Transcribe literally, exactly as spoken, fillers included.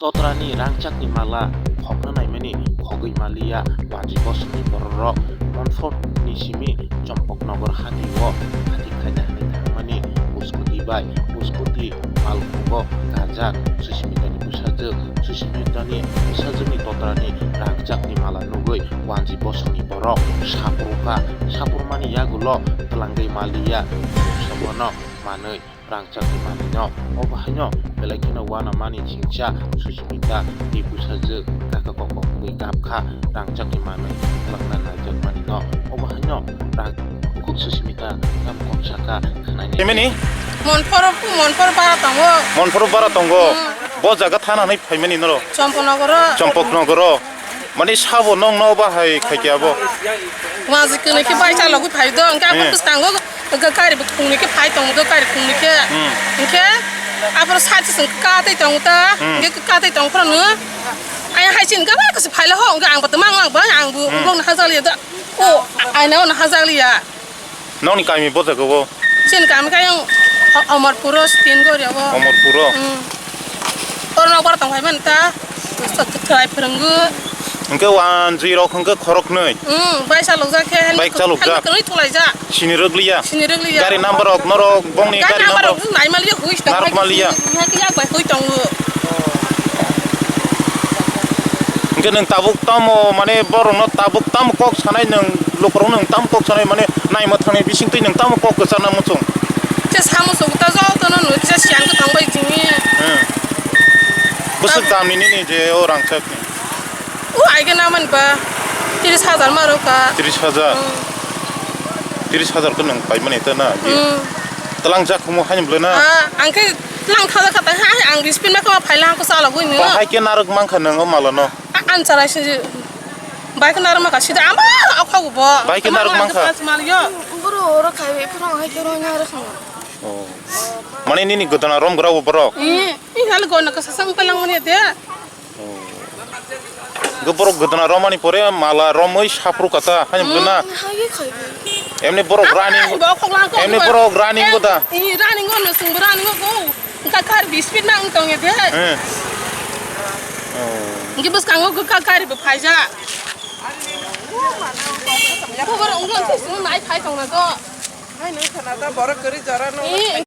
Totrani rangchakni mala khokna naimani khogwi maliya wanji bosongni bororok Monforni simi Chompoknogor hatio hati khaina hinwi thangmani uskuti bai uskuti malkhungo kajak Susimitani bwsajwk. Susimitani bwsajwkni totrani rangchakni mala nugwi wanji bosongni borok sapruka. Saprumani yagulo twlangwi maliya sabono manwi rangchakni manwino. Obo haino belai kheno uanamani chingcha Susimita tei bwsajwk kaka kok kok wngwi kapkha rangchakni manwi twlangna naijakmanino. Obo haino rang-, bukhuk Susimita tamo kok saka khwnaini. Emeni? Monphoro, Monphoro bara tongo. Monphoro bara tongo. Hmm. Bo jaga thana hinwi phaimani norok? Chompoknogoro. Chompoknogoro. Mani sabo nong no bahai khaikhe abo? Waji kwnwi khe bai chalogwi phai do, hwnkhe abo bwskango gari bo khungni khe phai tongo do, gari khungni khe. Hmm. Hwnkhe aphuru side se chwng ka tei tongo ta, hmm, hwnkhe ka tei tong phuru no. Ai hai chini gana kasi phaila ho, hwnkhe ang bo tongma ang bai ang bo, hmm, borokno hajakliya do. O, aina ono hajakliya. Nokni kami bo jaga o? Chini kami khe ayang O-, Omorpuro, Stingori abo. Omorpuro? Hmm. Oro nok bara tong phai mani ta. Sa-, sa-, Thwlai phwrwngwi. Hwnkhe wanji rok hwnkhe khoroknwi? Hmm, bai chalokjak khe, bike chalokjak? Helmet kwrwi thulaijak. Sini rwgliya? Sini rwgliya. Gari number rok norok bongni gari number rok naimaliya, hui tong narwkmaliya? Hai khe yak bai hui tongo. Hwnkhe nwng tabuk tamo, mane, borokno tabuk tamo kok sanai nwng, lukurokno nwng tamo kok sanai, mane, naima thangni bisingtwi nwng tamo kok kwchana muchung? Khe samuchung ta jotono nwi kisa siyan kwthang bai jini. Hmm. Bwswk damni nini je o rangchakni? O aigena mani ba tris hajar ma rwkha. Tris hajar? Hmm. Tris hajar khe nwng paimani ta na? Hmm. Twlang jak humo haini bwlai na? Ah, ang khe Lang thaja kha tang ha, ang bispin ma kama phaila hangko chalogwi nini. Bahai khe narwk mankha nwng o malano? A-, ang chalai se bai khe narwk mankha sida ama okhago bo. Bai khe narwk mankha. Mal yo. Boro oro khai phano hai khe roi narwk kha. Oh. Mane nini gwdana romgra bo borok? Eh, i hal gona ka sasang palang mani de. Hwnkhe borok gwdana romani pore mala romwi saphru kata, haino bwna. Hmm, hai khe khai. Emni borok running, bo khoklang kok emni borok running go da. Eh, running go no, sung running go. Ka kar bispit nang tong ya de. Eh. Oh. Ngi bus kango go ka kar bo phaija. Ko bor unglang sung nai phai tong na do. Hai nang khana da borok gari jara no. Eh.